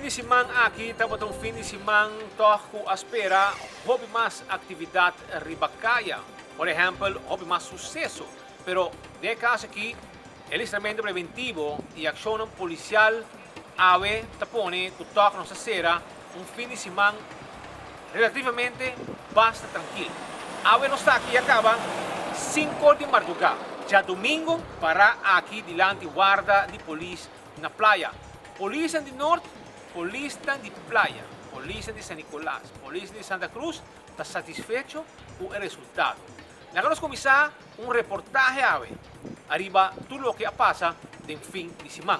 fin di siman aki tabata un fin di siman tòg ku a spera hopi mas aktividat riba kaya. Por ehèmpel, hopi mas suseso. Pero den e kaso aki e listramentu preventivo i akshonnan polisial awe ta pone ku tòg nos a sera un fin di siman relativamente basta trankil. Awe nos ta aki a kaba sinkor di mardugá djadumingu pará aki dilanti warda di polis na playa. Polisnan di Noord, polisnan di Playa, polisnan di San Nicolas, polisnan di Santa Cruz ta satisfecho cu e resultado. Laga nos cuminsa un reportahe awe ariba tur loke a pasa den fin di siman.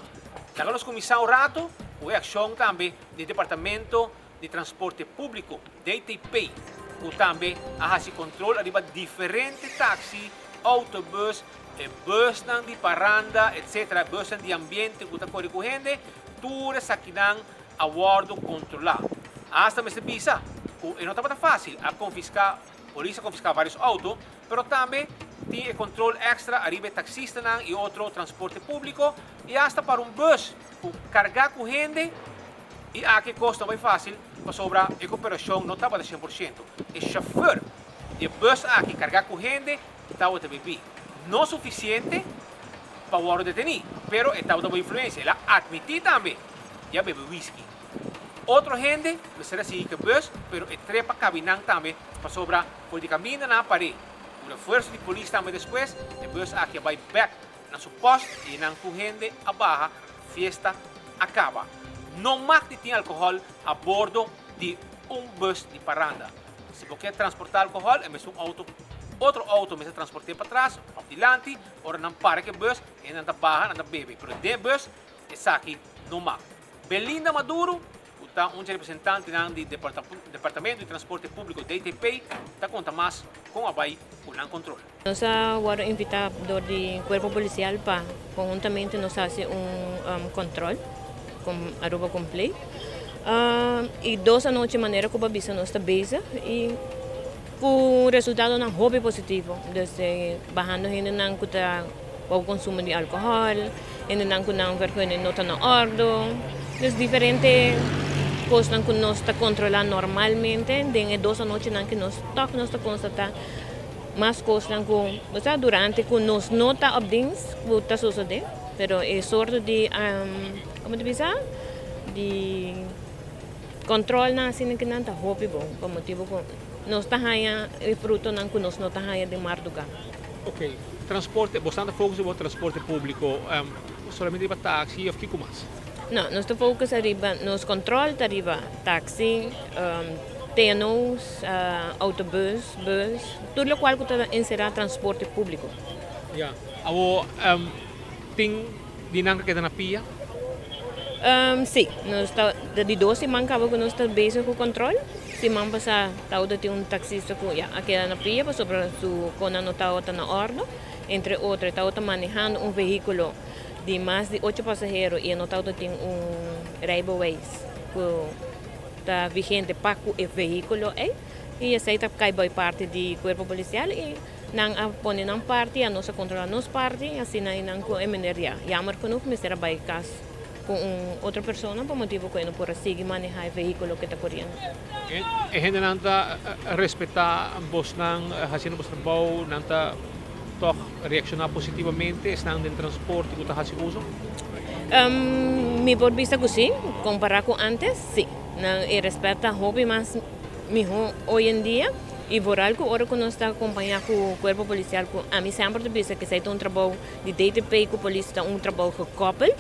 Laga nos cuminsa un rato cu e accion tambe di Departamento di Transporte Públiko, DTP, ku tambe a hasi kontrol ariba diferente taksi, outobus, e busnan di paranda, etc. Busnan di ambiente ku ta kore ku hende, tur esakinan a wòrdu kontrolá. Asta mester bisa ku e no tabata fásil, a konfiská, polis a konfiská vários outo, pero tambe tin e kontrol èkstra ariba e taksistanan i otro transporte públiko i asta para un bus ku kargá ku hende. I aki e kos no bai fásil pasobra e koperashon no tabata 100%. E shofùr di e bùs aki kargá ku hende tabata bibí. No sufisiente pa wòrdu detení, pero e tabata bo influensia. El a atmití tambe di a bebe whisky. Otro hende mester a sigui ku e bùs, pero e trepa kabi nan tambe pasobra for di kaminda nan a par'é. Ku refuerso di polis tambe despues, e bùs aki a bai bèk na su pòst i nan tur hende a baha. Fiesta a kaba. No mag di tin alkohòl a bordo di un bus di paranda. Si bo ke transportá alkohòl, e mester un outo, otro outo mester transport'é patras òf dilanti. Ora nan para ku e bus, hende nan ta baha, nan ta bebe. Pero den e bus, esaki no mag. Belinda Maduro, ku ta un dje representantenan di Departamento di Transporte Públiko, DTP, ta konta mas kon a bai ku nan kontrol. Nos a wòrdu invitá dor di Kuerpo Polisial pa konhuntamente nos hasi un kòntròl kon Aruba kumplí. I dos anochi manera ku bo a bisa nos ta bezig i ku resultadonan hopi positivo. Dus bahando hendenan ku ta bou konsumo di alkohòl, hendenan ku nan vergunning no ta na òrdu. Dus diferente kosnan ku nos ta kontrolá normalmente den e dos anochinan ku nos tòg nos ta konstatá. Mas kosnan ku, bo sa, durante ku nos no ta op dienst ku ta sosodé, pero e sorto di, komo ta bisa, di kòntròlnan asina ki nan ta hopi bon, pa motibu ku nos ta haña e frutonan ku nos no ta haña den mardugá. Ok, transporte, bo ta focus riba transporte públiko, solamente riba taksi òf kiko mas? No, nos ta focus ariba, nos kòntròl ta riba taksi, TNO's, autobus, bus, tur locual cu ta encera transporte publico. Ya. Awo tin di nan ka keda na pia? Si. Nos ta di dos siman caba cu nos ta bezig cu control. Siman pasa tawata tin un taxista cu ya a keda na pia pasobra su conan no tawata na ordo. Entre otro e tawata manehando un vehiculo di mas di ocho pasahero y e no tawata tin un rijbewijs cu ta vigente pa ku e vehíkulo ei i esei ta kai bai parti di kuerpo polisial i nan a pone nan parti a nos a kontrolá nos parti asina i nan ku e meneer ya jammer genoeg mester a bai kas ku un otro persona pa motibu ku e no por a sigui manehá e vehíkulo ku e ta koriendo. E hendenan ta respetá bosnan hasiendo bos trabou, nan ta tòg reakshoná positivamente esnan den transporte ku ta hasi uso? Mi por bisa ku sí, kompará ku ántes, sí. Nan e rèspèt ta hopi mas mihó hoy en dia i vooral ku ora ku nos ta kompañá ku kuerpo polisial ku ami semper ta bisa ku esei ta un trabou di DTP ku polis ta un trabou gekòpel,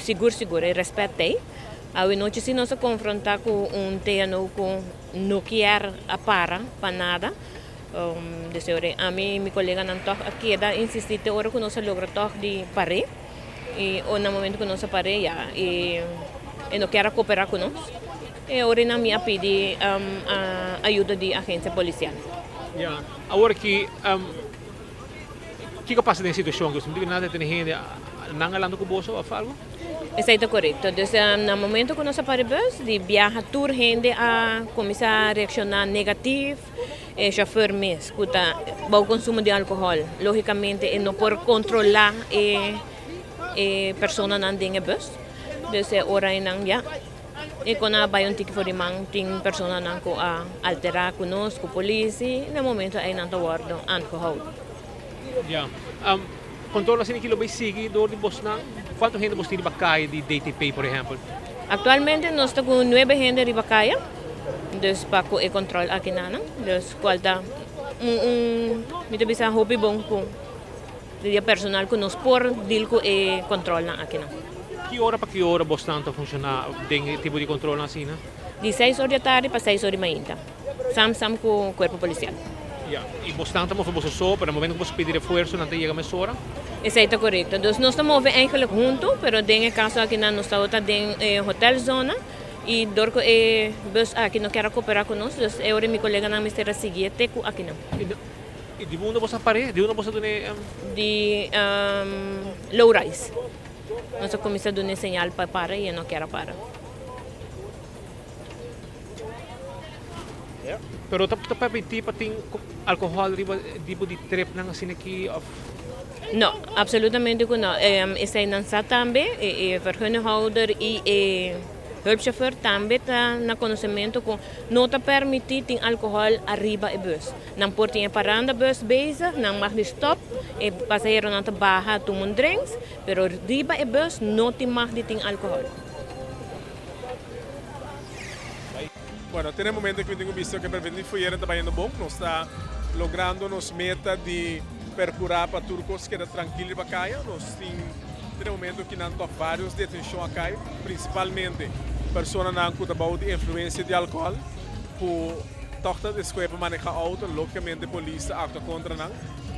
sigur sigur e rèspèt ta ei. Awe nochi si nos a konfrontá ku un TNO ku no kier a para pa nada. Deseo ora ami i mi koleganan tòg a keda insistí te ora ku nos a logra tòg di par'é. I na momento ku nos a par'é ya e e no kier a koperá ku nos. E ora nan mi a pidi ayuda di agensia polisial. Ya, awor ki kiko a pasa den e situashon ku bo nada tene hende nan a lanta ku boso òf algu? Esei ta korekto. Dus na momento ku nos a para e bus di biaha tur hende a kuminsá reakshoná negatif. E chauffeur mes cu ta bou consumo di alcohol, logicamente e no por controla e e personanan den e bus. Dus e ora einan ya. I kon a bai un tiki for di man tin personanan ku a alterá ku nos, ku polis i na e momento ei nan ta wòrdu aangehouden. Ya. Control asina ki lo bay sigui door di bosnan? Cuanto hende bos tin riba caya di DTP por ehempel? Actualmente nos ta cu nuebe hende riba caya, dus pa cu e control aki nanan, dus cual ta un un mi ta bisa hopi bon cu di e personal cu nos por deal cu e controlnan akinan. Ki ora pa ki ora bosnan ta funciona den e tipo di controlnan asina? Di seis or di atardi pa seis or di mainta, sam sam cu cuerpo policial. Ya, y bosnan ta move boso so, pero na momento cu boso pidi refuerzo nan ta yega mesora? Esey ta corecto. Dus nos ta move eigenlijk hunto, pero den e caso akinan nos tabata den e hotelzona y dor cu e bus aki no kier a coopera cu nos, dus e ora mi coleganan mester a sigui e te cu akinan. Y di unda boso a par'é? Di unda boso a dun'é? Di Low Rise. Nos a kuminsá dun'é señal pa e para y e no kier a para. Pero ta permití pa tin alkohòl riba e tipo di tripnan asina aki òf? No, absolutamente ku no. Esei nan sa tambe, e vergunninghouder y e hulpchauffeur tambe ta na konosementu ku no ta permití tin alkohòl ariba e bus. Nan por tin e paranda bus bezig, nan mag di stop, e pasaheronan ta baha tuma un drinks, pero riba e bus no tin mag di tin alcohol. Bueno, te na e momento ku mi tin ku bisa ku e preventie foyeren ta bayendo bon. Nos ta logrando nos meta di perkurá pa tur kos keda trankil riba kaya. Nos tin te na e momento ki nan tòg vários detenshon a kai, prinsipalmente personanan ku ta bou di influensia di alkohòl ku Tòg ta deskohe pa maneha outo, lógikamente polis ta aktua kontra nan.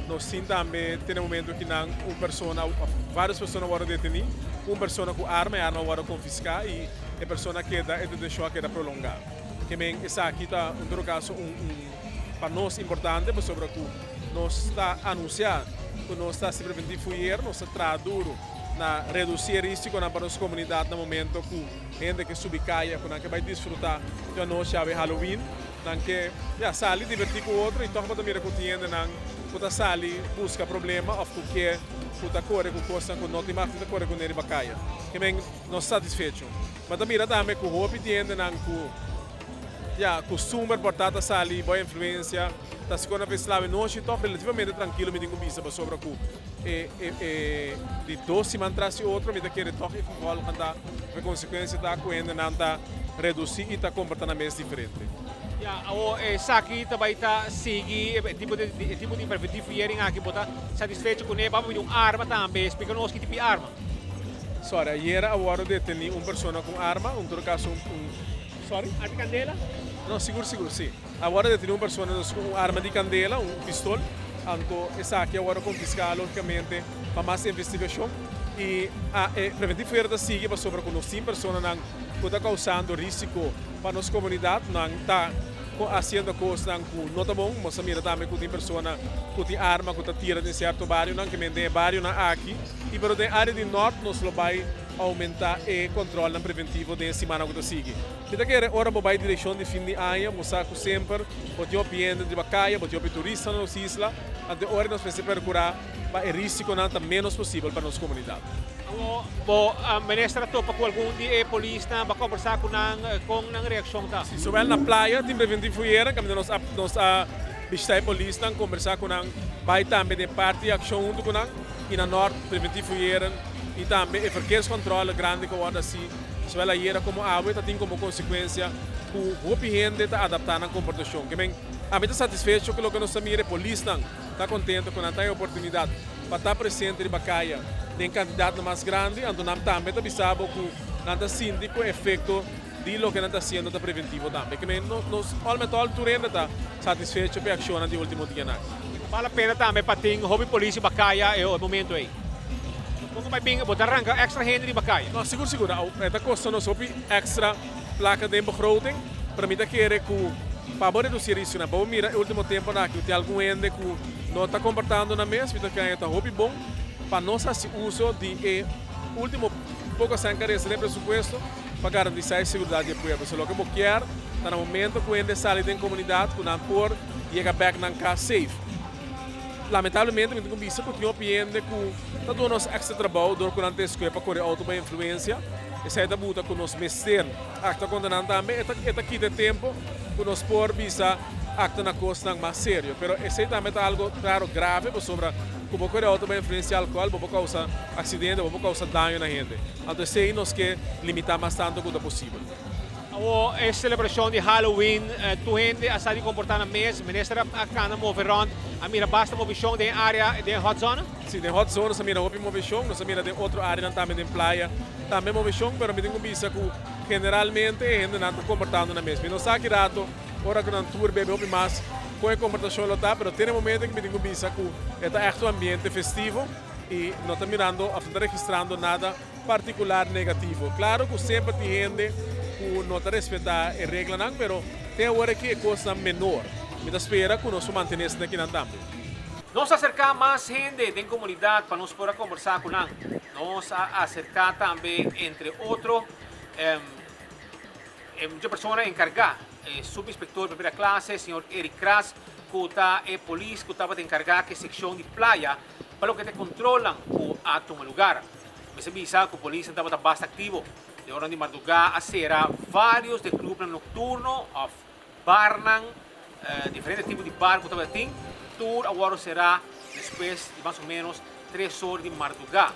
Nos tin tambe te na momento ki nan un persona òf vários persona wòrdu detení, un persona ku arma, e arma a wòrdu konfiská i e persona a keda, e detenshon a keda prolongá. Ke men esaki ta un todo kaso un un pa nos importante pasobra ku nos ta anunsiá ku nos ta hasi preventiv fuyer, nos ta traha duru na redusí e risikonan pa nos komunidat na momento ku Hende ke subi kaya ku nan ke bai disfrutá di anochi awe Halloween. Nan ke, ya, sali divertí ku otro i tòg bo ta mira ku tin hendenan ku ta sali buska problema òf ku ke ku ta kore ku kosnan ku no tin mag di ta kore kuné riba kaya. Ke men no satisfecho. Bo ta mira tambe ku hopi di hendenan ku, ya, kustumber por ta ta sali bo influensia ta sikor na vez lawe nochi tòg relativamente trankilo mi tin ku bisa pasobra ku e e e di dos siman tras di otro mi ta kere tòg e gevolgen ta E konsekuensia ta ku hendenan ta redusí i ta komportá nan mes diferente. Ya, awor esaki ta bai ta sigui e tipo di e tipo di preventiefviering aki bo ta satisfecho kuné? Bo a pidi un arma tambe, splika nos ki tipo di arma. Sorry, ayera a wòrdu detení un persona ku un arma, un todo kaso un un sorry? Arma di kandela? No, sigur sigur si. A wòrdu detení un persona dus ku un arma di kandela, un pistol, anto esaki a wòrdu konfiská lógikamente pa mas investigashon i a e preventief fuera ta sigui pasobra ku nos tin personanan ku ta kousando risiko pa nos komunidat, nan ta hasiendo kosnan ku no ta bon. Nos a mira tambe ku tin persona ku tin arma ku ta tira den sierto barionan, ke men den e barionan aki i pero den área di nòrt nos lo bai oumentá e kòntròlnan preventivo den e simannan ku ta sigui. Mi ta kere ora bo bai direkshon di fin di aña, bo sa ku semper bo tin hopi hende riba kaya, bo tin hopi turista na nos isla, anto e ora nos mester perkurá pa e risikonan ta ménos posibel pa nos komunidat. Awor, bo minister a topa ku algun di e polisnan, bo a kombersá ku nan, kon nan reakshon ta? Si, sowel na playa tin preventief fuyera, kaminda nos a nos a bishita e polisnan, kombersá ku nan, bai tambe den parti di akshon huntu ku nan, i na nòrt preventief fuyeren i tambe e verkeerscontrole grandi ku a wòrdu hasi sowel ayera komo awe ta tin komo konsekuensia ku hopi hende ta adaptá nan komportashon. Ke men, ami ta satisfecho ku loke nos ta mira, e polisnan ta kontento ku nan ta e oportunidat pa ta presente riba kaya den kantidatnan mas grandi, anto nan tambe ta bisa bo ku nan ta sinti ku e efekto di loke nan ta hasiendo ta preventivo tambe. Ke men, nos al met al tur hende ta satisfecho pa e akshonnan di ultimo dianan. Bal la pena tambe pa tin hopi polis riba kaya e momento ei. Kon ku bai bin bo ta ranka extra hende riba kaya? No, sigur sigur. E ta kosta nos hopi extra plaka den begroting, pero mi ta kere ku pa bo redusi e riskonan, pa bo mira e ultimo temponan aki ku tin algun hende ku no ta komportando nan mes, mi ta kere ta hopi bon pa nos hasi uso di e ultimo poko sèn ku a resta den e presupuesto pa garantisa e seguridat di e pueblo. So loke bo kier ta na momento ku hende sali den komunidat ku nan por yega bek nan kas safe. Lamentablemente mi tin ku bisa ku tin hopi hende ku ta duna nos extra trabou dor ku nan ta escohe pa kore auto pa influencia. Esei ta buta ku nos mester aktua kontra nan tambe. E ta e ta kita e tempu ku nos por bisa aktua na kosnan mas serio. Pero esei tambe ta algo klaro grave pasobra ku bo kore outo bo influensia alkohòl bo por kousa aksidente, bo por kousa daño na hende. Anto esei nos ke limitá mas tantu ku ta posibel. Awor e selebrashon di Halloween, tur hende a sa di komportá nan mes. Minister a kana move rònt, a mira basta movishon den e área, den e hot zone? Si, den hot zone nos a mira hopi movishon, nos a mira den otro áreanan tambe den playa tambe movishon, pero mi tin ku bisa ku generalmente e hendenan ta komportando nan mes. Mi no sa ki rato ora ku nan tur bebe hopi mas kon e komportashon lo ta, pero te na e momento ku mi tin ku bisa ku e ta ègt un ambiente festivo i no ta mirando òf no ta registrando nada partikular negativo. Klaro ku semper tin hende ku no ta respetá e reglanan, pero te awor aki e kosnan menor. Mi ta spera ku nos por mantené esnan akinan tambe. Nos a aserká mas hende den komunidat pa nos por a kombersá ku nan. Nos a aserká tambe entre otro e mucha persona enkargá, e supinspektor primera klase, señor Eric Kras, ku ta e polis ku tabata enkargá ku e sekshon di playa pa loke ta e kontrolnan ku a tuma lugar. Mester bisa ku polisnan tabata basta aktivo. Den oran di mardugá a sera vários di e klupnan nokturno òf barnan, diferente tipo di bar ku tabata tin. Tur a wòrdu será despues di mas o ménos tres or di mardugá.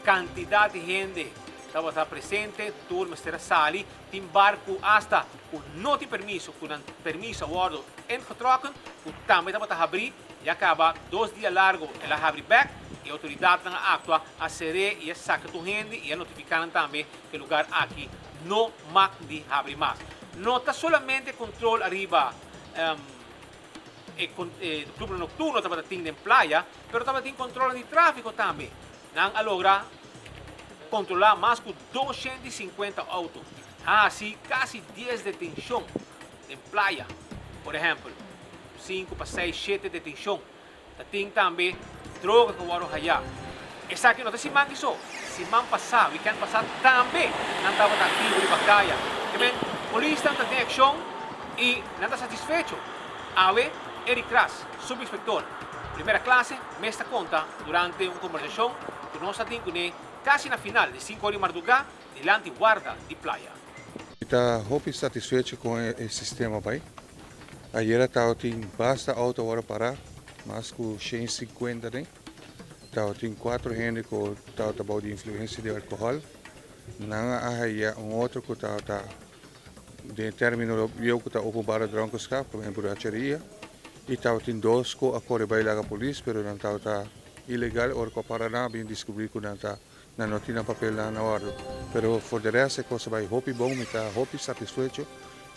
Kantidat di hende tabata presente, tur mester a sali. Tin bar ku asta ku no tin permiso, ku nan permiso a wòrdu ingetrokken, ku tambe tabata habrí. Ya kaba dos dia largo el a habri bek, e outoridatnan a aktua, a ser'é i a saka tur hende i a notifiká nan tambe ku e lugar aki no mag di habri mas. No ta solamente kontrol ariba e klubnan nokturno tabata tin den playa, pero tabatin kontrolnan di tráfiko tambe. Nan a logra kontrolá mas ku 250 outo, a hasi kasi dies detenshon den playa. Por ehèmpel, sinku pa seis shete detenshon. Ta tin tambe droga ku wòrdu hayá. Esaki no ta siman ki so, siman pasá, wikènt pasá tambe nan tabata aktivo riba kaya. Ke men, polisnan ta den akshon i nan ta satisfecho. Awe, Eric Ras, supinspektor primera klase, mes ta konta durante un kombersashon ku nos a tin kuné kasi na final di sinku ora di mardugá dilanti warda di playa. Mi ta hopi satisfecho con e sistema bay. Ayera tabatin basta auto awor para, mas cu 150 den. Tabatin cuatro hende cu tabata bao di influencia di alcohol. Nan a haya un otro cu tabata den e termino bieu cu ta openbare dronkenschap, cu men buracheria. Y tabatin dos cu a core bay laga polis, pero nan tabata ilegal. Ora cu a para nan a bin descubri cu nan ta Nan no tin nan papelnan na ordo. Pero for de rest e cos a bay hopi bon, mi ta hopi satisfecho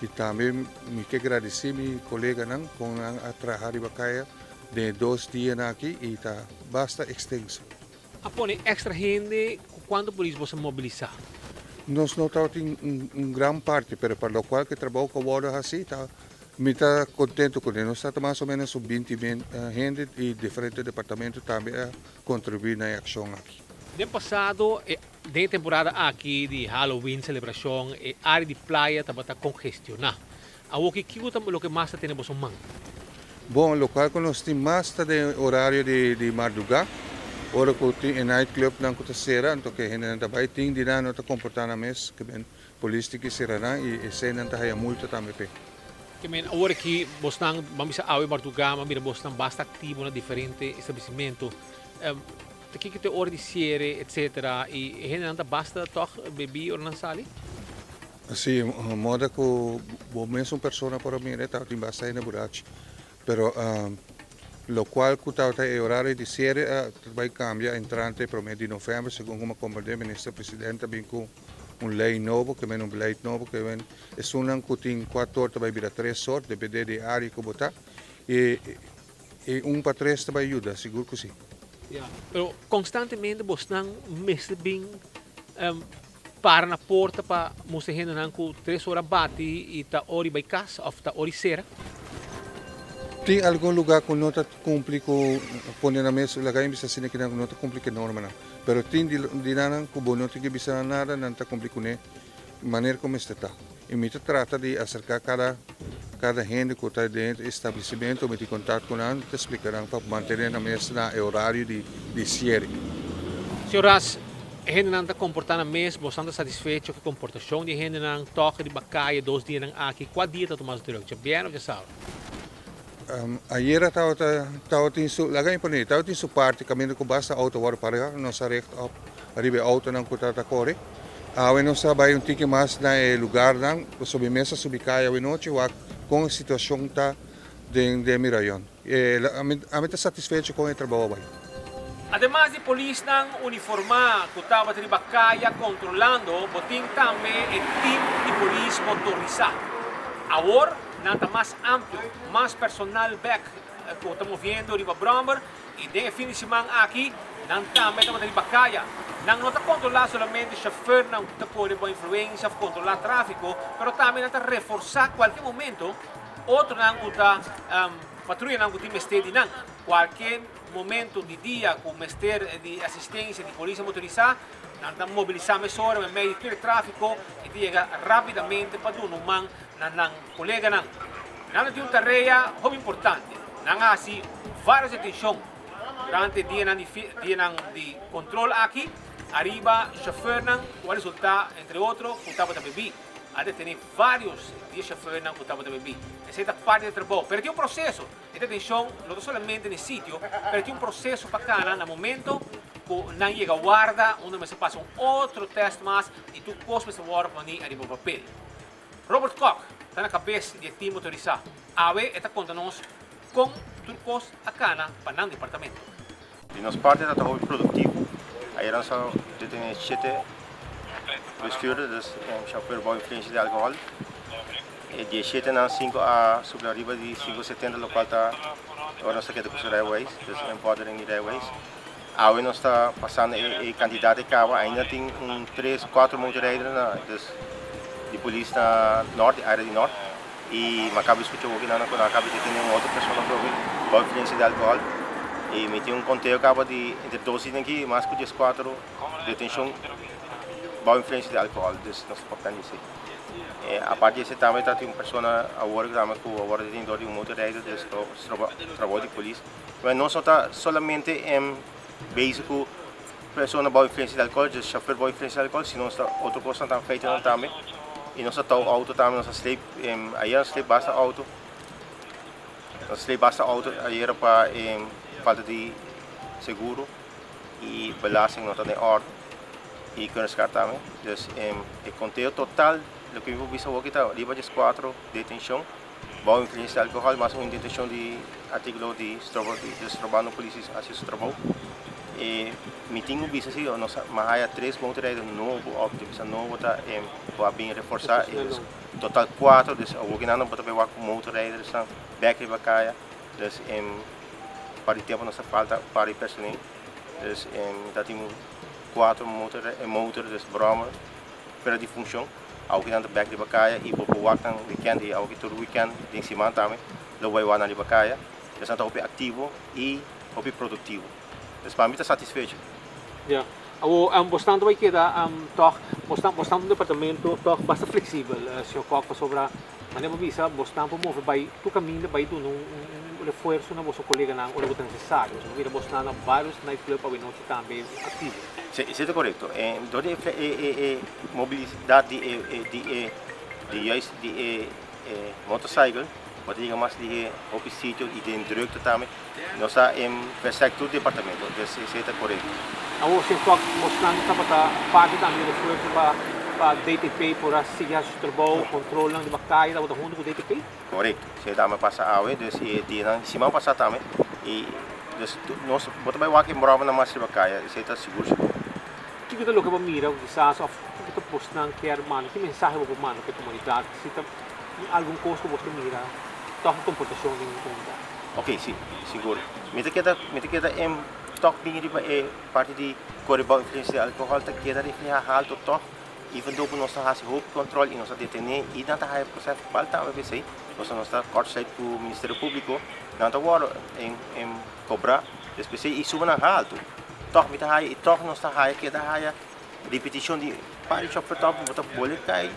y tambe mi ke gradici mi coleganan con nan a traha riba caya den e dos dianan aki y ta basta extenso. A pone extra hende cu cuanto polis boso a mobilisa? Nos no tabatin un gran parti, pero pa locual cu e trabou cu a wordo haci ta Mi ta contento cu nos ta mas o menos un binti hende di diferente departamento tambe a contribui na e accion aki. Den pasado, den e temporada aki di Halloween celebracion, e area di playa tabata congestiona. Awoki kico ta loke mas ta tene boso man? Bon, locual cu nos tin mas ta den horario di marduga, ora cu tin e night clubnan cu ta cera, anto cu e hendenan ta bay, tin di nan no ta comporta nan mes, ke men Polis tin ki sera nan y eseinan ta haya multa tambe p'e. Ke men awor aki bosnan, ban bisa awe mardugá, ban mira bosnan basta aktivo na diferente establesimentu. Ta kiko ta e ora di siere etsetera y e hendenan ta basta tòg bebí ora nan sali? Si, moda ku bo mesun persona por a mira e tabatin basta hende burachi. Pero locual cu tabata e horario di cierre a ta bay cambia entrante prome di november, segun como a comprende Minister President ta bin cu un ley nobo, ke men un beleid nobo, ke men esunnan cu tin cuatro or ta bay bira tres or, depende di e area cu bo ta, y e un pa tres ta bay yuda, sigur cu si. Ya, pero constantemente bosnan mester bin para na porta pa mustra e hendenan ku tres ora bati i ta ora di bai kas òf ta ora di sera. Tin algun lugá ku no ta kumpli ku pone nan mes laga e bisa asina kinan ku no ta kumpli ku e normanan. Pero tin di nannan ku bo no tin ke bisa nan nada, nan ta kumpli kuné manera ku mester ta. I mi ta trata di aserká kada kada hende ku ta den e establesimentu, mi tin kontakto ku nan, ta splika nan pa mantené nan mes na e orario di siere. Señor Ras. hendenan ta komportá nan mes? Boso ta satisfecho ku e komportashon di e hendenan tòg riba kaya dos dianan aki? Kua dia ta mas drùk, djabièrnè òf djasábado? Ayera tabata tabatin su, laga mi pone, tabatin su parti kaminda ku basta outo wòrdu pará, nos a richt op riba e outonan ku tabata kore. Awe nos a bai un tiki mas na e lugarnan, pasobra mi mes a subi kaya awe nochi wak kon e situashon ta den den mi rayon. Ami ta satisfecho kon e trabou a bai. Ademas di polisnan uniformá ku tabata riba kaya kontrolando, bo tin tambe e tim di polis motorisá. Awor nan ta mas amplio, mas personal bèk ku ta moviendo riba bròmer i den e fin di siman aki nan tambe tabata riba kaya. Nan no ta kontrolá solamente shofèrnan ku ta kore bou influensia òf kontrolá tráfiko, pero tambe nan ta reforsá kualke momento Otronan ku ta patruyanan ku tin mester di nan. Kualke momento di dia ku mester di asistensia di polis motorisá, nan ta mobilisá mesora meimei di tur e tráfiko i ta yega rápidamente pa duna un man na nan koleganan. Nan ta tin un tarea hopi importante. Nan a hasi vários detenshon durante dianan di dianan di kontrol aki ariba shofèrnan ku a resultá entre otro ku tabata bebí. A detené vários di e shofèrnan ku tabata bebí. Esei ta parti di e trabou. Pero tin un proseso. E detenshon no ta solamente na e sitio, pero tin un proseso pa kana na momento ku nan yega warda unda mester pasa un otro tèst mas i tur kos mester wòrdu poní ariba papel. Robert Kok ta na kabes di e tim motorisá. Awe e ta konta nos kon tur kos a kana pa nan departamento. Di nos parti ta hopi produktivo. Ayer nos a detené shete bestuurder, dus chauffeur bou influensia di alkohòl. E di e shetenan sinku a supla riba di sinku setenta lokual ta ora nos ta keda ku su rijbewijs, dus e vordering di rijbewijs. Awe nos ta pasando e kantidat e kaba, ainda tin un tres, kuater motorrijder na dus di polis na nort, di area di nort. Y mi a caba di scucha hopi nan cu nan a caba di detene un otro persona atrobe bao influencia di alcohol. Y mi tin un conteo caba di entre dos di aki mas cu diescuatro detencion bao influencia di alcohol, dus nos ta papia di esey. Aparte di esey tambe ta tin un persona awor tambe cu a wordo deteni door di un motorrijder, dus stroba trabao di polis. Pero nos no ta solamente bezig cu persona bao influencia di alcohol, dus chauffeur bao influencia di alcohol, sino nos ta otro cosnan ta feitonan tambe y nos ta tou auto tambe, nos ta sleep, ayer nos sleep basta auto, nos sleep basta auto ayer pa falta di seguro y belasting no ta den orde y keurmerkskaart tambe, dus e conteo total loke mi por bisa awoki ta riba diescuatro detencion bao influencia di alcohol mas un detencion di articulo di stroba di strobando polis haci su trabou e mi tin cu bisa si nos a haya tres motorrijder nobo of di bisa nobo ta e cu a bin reforsa e total cuatro dus awor kinan nan bo ta bay wak cu motorrijdersnan bek riba caya dus e par di tempo nos ta falta par di personeel dus e ta tin cuatro motor dus brommer fuera di funcion. Awoki nan ta bek riba kaya i bo por wak nan weekend i awoki tur weekend den siman tambe lo bai wak nan riba kaya. Esnan ta hopi aktivo i hopi produktivo. Dus pa mi ta satisfecho. Ya. Awo bosnan ta bai keda tòg, bosnan bosnan ta un departamento tòg basta fleksibel, señor Kok, pasobra manera bo bisa bosnan por move bai tur kaminda bai duna un un refuerso na boso koleganan ora ku ta nesesario. Pasobra mira bosnan na vários nightclub awenochi tambe aktivo. Si, esei ta korekto. Dor di e mobilidat di e di e di juist di e motorcycle bo ta yega mas lihé hopi sitio i den drukte tambe. Nos ta versterk tur departamento, dus esei ta korekto. Awor si tok bosnan tabata parti tambe di refuerso pa pa DTP por a sigui hasi su trabou, kontrolnan riba kaya tabata huntu ku DTP? Korekto, esei tambe pasa awe, dus e dianan siman pasá tambe i dus nos bo ta bai wak e bròmernan mas riba kaya, esei ta sigur sigur. Kiko ta loke bo mira ku kisas òf kiko ta bosnan kier manda, ki mensahe bo por manda pa e komunidat si ta tin algun kos ku bos ta mira tòg e komportashon den e komunidat? Ok, si, sigur. Mi ta keda, mi ta keda em tòg bin riba e parti di kore bou influensia di alkohòl ta keda reflehá haltu tòg, even though ku nos ta hasi hopi kòntròl i nos ta detené i nan ta haya proses verbal tambe p'esei, pasobra nos ta kòrtsluit ku Ministerio Públiko, nan ta wòrdu em em kobrá, dus p'esei i suba nan haltu. Tòg mi ta haya i tòg nos ta haya keda haya ripitishon di par di chòfer tòg bo ta bole kai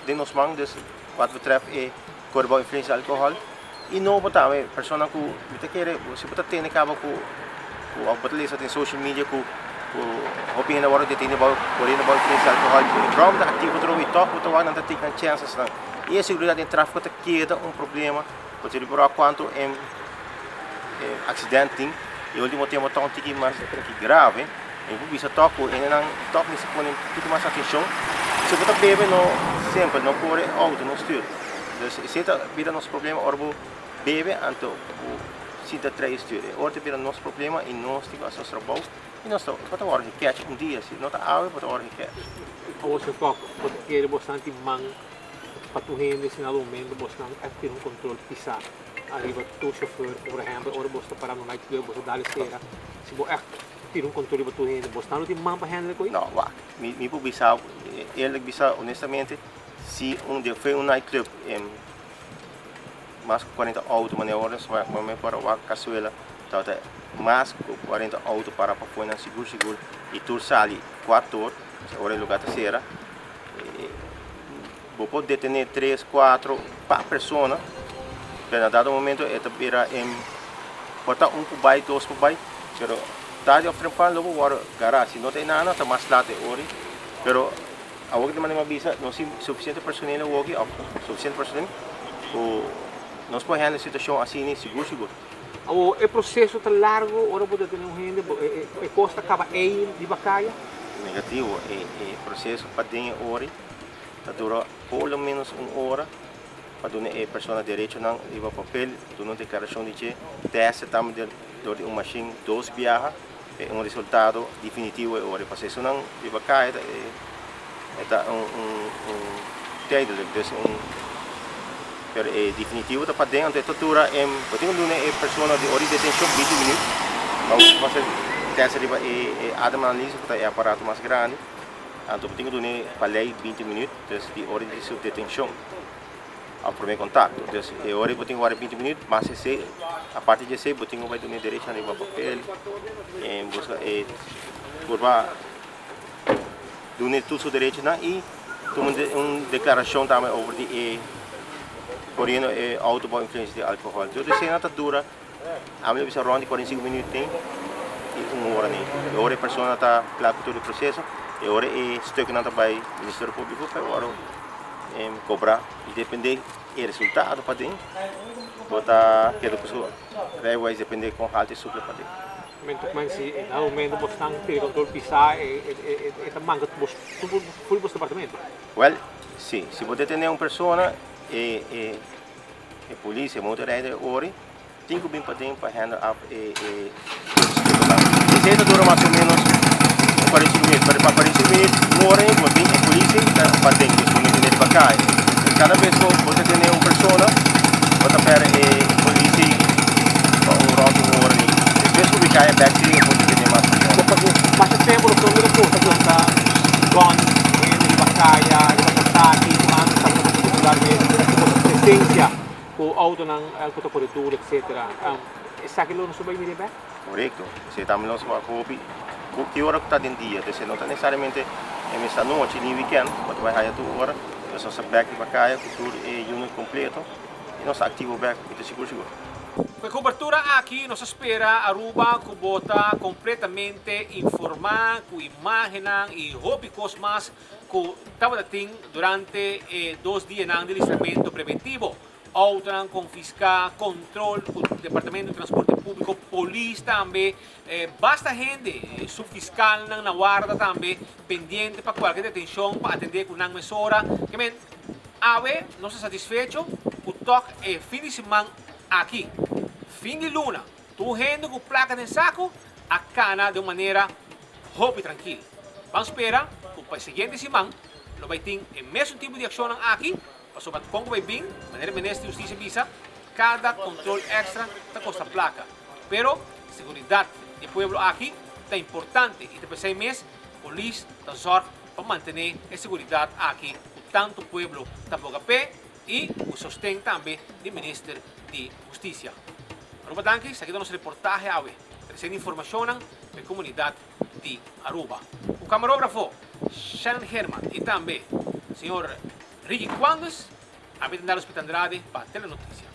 den nos man dus wat betrèf e kore bou influensia di alkohòl i nobo tambe persona ku mi ta kere si bo ta tene kaba ku ku òf bo ta lesa den social media ku. Ku hopi hende a wòrdu deteni bou koriendo bou influensia di alkohòl. E bròm ta aktivo atrobe i tòg bo ta wak nan ta take nan chènsesnan. I e seguridat den tráfiko ta keda un problema. Bo ta ripará kuantu aksident tin. E último tempu ta un tiki mas grave. Mi por bisa tòg ku hendenan tòg mester pone un tiki mas atenshon. Si bo ta bebe no simpel, no kore outo, no stür. Dus esei ta bira nos problema ora bo bebe anto bo sinta trae stür. E ora ta bira nos problema i nos tin ku hasi nos trabou i nos ta bo ta wòrdu gekèch un dia. Si no ta awe bo ta wòrdu gekèch. Awor señor Kok, bo ta kere bosnan tin man pa tur hende si na algun momento bosnan a tin un control pisa ariba tur chauffeur? Por ehempel ora bos ta para na un night club bos ta dal esera si bo echt tin un control riba tur hende bosnan lo tin man pa handle koe? No, wak, mi por bisa eerlijk bisa honestamente si un den fue un night club mas ku 40 auto manera ora nos mami por a wak Casuela tabata mas ku 40 auto para pafó nan sigur sigur y tur sali 4 or ora e lugar ta sera Bo por detené tres, kuatro pa persona, pero na dado momento e ta bira en por ta un ku bai, dos ku bai, pero tardi òf trempan lo bo wòrdu gará. Si no ta e nana ta mas lat e ori, pero awor di manera mi a bisa nos tin sufisiente personel awoki òf sufisiente personel ku nos por hèndel situashon asina sigur sigur. Awor e proseso ta largo ora bo detené un hende, e kos ta kaba ei riba kaya? Negativo, e proseso pa den e ori ta dura por lo menos un ora pa duna e persona derechonan riba papel, duna un deklarashon di dje, tèst tambe dor di un mashin dos biaha pa e un resultado definitivo e ora. Pasobra esunnan riba kaya ta e ta un un tijdelijk, dus un pero e definitivo ta paden, anto e ta dura e bo tin ku duna e persona di ora di detenshon binti minüt pa bo tèst riba e ademanalyse ku ta e aparato mas grandi. Anto bo tin ku dun'é pa lei 20 minüt, dus di ora di su detenshon òf promé kontakto. Dus e ora ei bo tin ku wòrdu 20 minüt, mas esei, aparte di esei bo tin ku bai dun'é derecho riba papel en buska e purba dun'é tur su derechonan i tuma un deklarashon tambe over di e koriendo e outo bou influensia di alkohòl. Tur eseinan ta dura. Ami lo bisa rond di 45 minuut tin y un ora ni. E ora e persona ta kla ku tur e proseso, e ora e stuknan ta bai Ministerio Públiko pa e wòrdu kobrá. I dependé e resultado paden, bo ta keda ku su rijbewijs dependé kon haltu e supla paden. Men si na e momento bo stan tene control pisá e ta manka tur ful bo departamento? Wèl, si. Si bo detené un persona e E polis, e motorrijder ori tin ku bin paden pa handle up e e stuknan. Esei ta dura mas o menos un 45 minuut, pero pa 45 minuut un ora ei bo tin e polis ei ta paden, dus bo mester riba kaya. Dus kada bes ku bo ta tene un persona bo ta pèrdè e polis ei pa un rònt un ora ei. Despues ku bo kaya bèk si bo ta tene mas persona. Masha tempu nos no mira kosa ku nan ta gòn hende riba kaya, riba Kasaki, ku antes tabata hopi popular mes, ku boso presensia ku outonan ku ta kore duro etcetera. Esaki lo nos bai mira bek? Korekto. Esei tambe nos wak hopi ku ki ora ku ta den dia. Entonces no ta nesesariamente e mes anochi ni wikènt, bo ta bai haya tur ora. Nos ta bek riba kaya ku tur e unit kompleto i nos ta aktivo bek, mi ta sigur sigur. Cu e cobertura aki nos a spera Aruba cu bo ta completamente informa cu imagennan y hopi cos mas cu tabata tin durante e dos dianan di listramento preventivo. Autonan confisca, control cu Departamento di Transporte Publico, polis tambe, basta hende, subfiscalnan na warda tambe pendiente pa cualkier detencion pa atende cu nan mesora. Awe nos ta satisfecho cu tok e fin di siman aki, fin di luna, tur hende cu placa den saco a cana den un manera hopi trankil. Ban spera cu pa e siguiente siman lo bay tin e mesun tipo di accionnan aki, pasobra con cu bay bin, manera Minister di Husticia bisa, cada control extra ta costa placa. Pero seguridad di e pueblo aki ta importante y ta pesey mes polis ta zorg pa mantené e seguridat aki ku tantu pueblo ta boga p'e i ku sosten tambe di Minister di Hustisia. Aruba danki, esaki ta nos reportahe awe, tresiendo informashonnan pa e komunidat di Aruba. Ku kamarógrafo Shannon Herman i tambe señor Ricky Quandes, ami ta Nalo Spit Andrade pa Telenoticia.